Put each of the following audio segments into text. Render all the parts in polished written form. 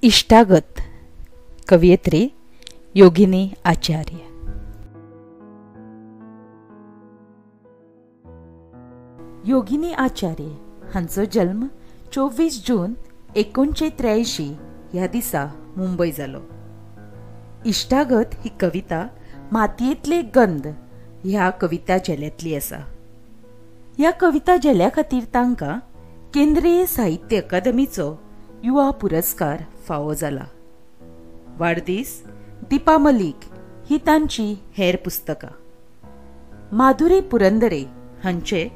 इश्टागत कवयित्री योगिनी आचार्य. योगिनी आचार्य हांचो जल्म 24 जून 1983 ह्या दिसा मुंबय जालो. इश्टागत ही कविता मातयेंतले गंध ह्या कविता झेल्यांतली आसा. ह्या कविता झेल्या खातीर तांकां केंद्रीय साहित्य अकादमीचो युवा पुरस्कार फावो जाला. वाडदीस, दीपा मलिक ही तांची हेर पुस्तकां. माधुरी पुरंदरे हांचे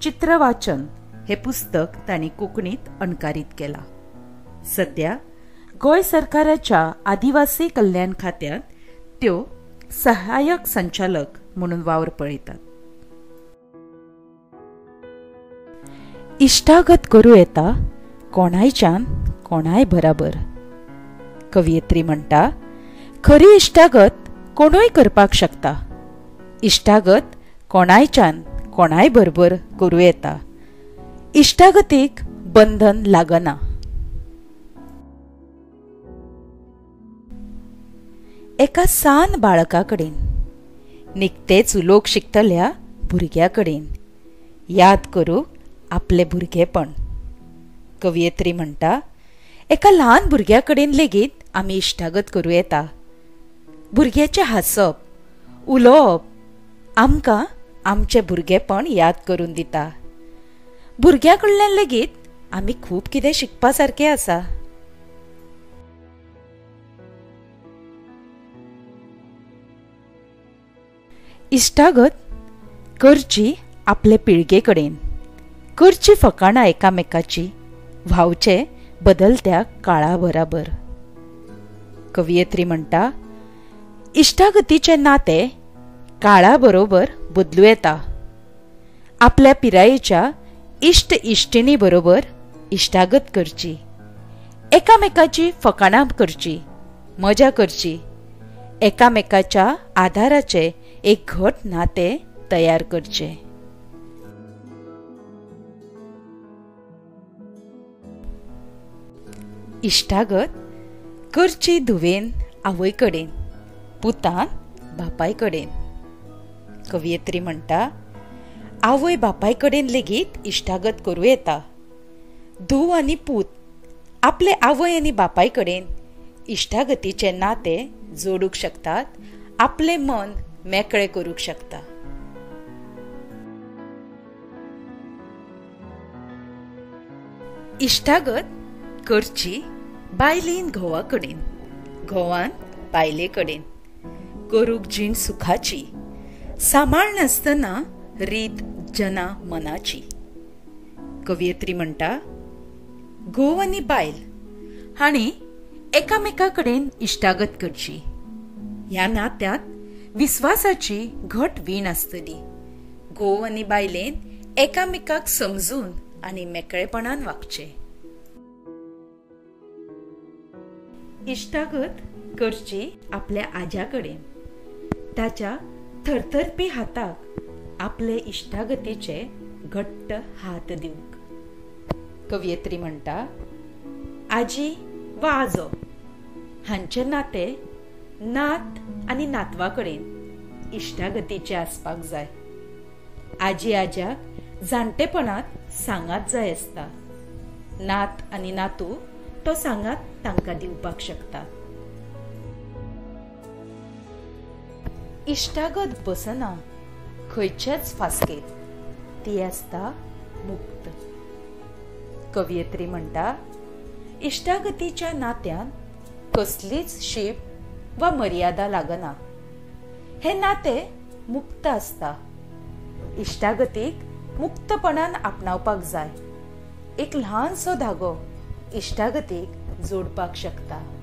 चित्रवाचन हे पुस्तक तांणी कोंकणीत अणकारीत केलां. सध्या गोंय सरकाराच्या आदिवासी कल्याण खात्यांत त्यो सहाय्यक संचालक म्हणून वावर पळयतात. इश्टागत करूं येता कोणायच्यान कोणाय बराबर. कवयित्री म्हणटा, खरी इश्टागत कोणूय करपाक शकता. इश्टागत कोणायच्यान कोणाय बरोबर करूं येता. इश्टागतीक बंधन लागना. एका सान बाळका कडेन, निकतेच उलोवंक शिकतल्या भुरग्या कडेन याद करूं आपलें भुरगेपण. कवयित्री म्हणटा, एका ल्हान भुरग्या कडेन लेगीत आमी इश्टागत करूं येता. भुरग्याचें हांसप, उलोवप आमकां आमचें भुरगेपण याद करून दिता. भुरग्या कडल्यान लेगीत आमी खूब कितें शिकपा सारकें आसा. इश्टागत करची आपले पिळगे कडेन, करची फकाणां एकामेकाची, व्हांवचे बदलत्या काळा बराबर. कवयित्री म्हणटा, इश्टागतीचें नातें काळा बरोबर बदलूं येता. आपल्या पिरायेच्या इश्ट इश्टिणी बरोबर इश्टागत करची, एकामेकाची फकाणां करची, मजा करची, एकामेकाच्या आधाराचें एक घट नातें तयार करचें. इश्टागत करची धुवेन आवय कडेन, पुतान बापाय कडेन. कवयित्री म्हणटा, आवय बापाय कडेन लेगीत इश्टागत करूं येता. धूव आनी पूत आपले आवय आनी बापाय कडेन इश्टागतीचें नातें जोडूंक शकतात, आपलें मन मेकळें करूंक शकता. इश्टागत करची बायलेन घोवा कडेन, घोवान बायले कडेन. करूंक जीण सुखाची, सांबाळ नासतना रीत जना मनाची. कवयित्री म्हणटा, घोव आनी बायल हांणी एकामेका कडेन इश्टागत करची. ह्या नात्यांत विस्वासाची घट वीण आसतली. घोव आनी बायलेन एकामेकाक समजून आनी मेकळेपणान वागचें. इश्टागत करची आपल्या आज्या कडेन, ताच्या थरथरपी हाताक आपले इश्टागतीचे घट्ट हात दिवंक. कवयित्री म्हणटा, आजी वा आजो हांचें नातें नात आनी नातवा कडेन इश्टागतीचें आसपाक जाय. आजी आज्याक जाणटेपणांत सांगात जाय आसता. नात आनी नातू तो सांगात तांकां दिवपाक शकता. इश्टागत बसना खंयचेच फास्केत, ती आसता मुक्त. कवयित्री म्हणटा, इश्टागतीच्या नात्यान कसलीच शीप वा मर्यादा लागना. हे नातें मुक्त आसता. इश्टागतीक मुक्तपणान आपणावपाक जाय. एक ल्हानसो धागो इश्टागतीक जोडपाक शकता.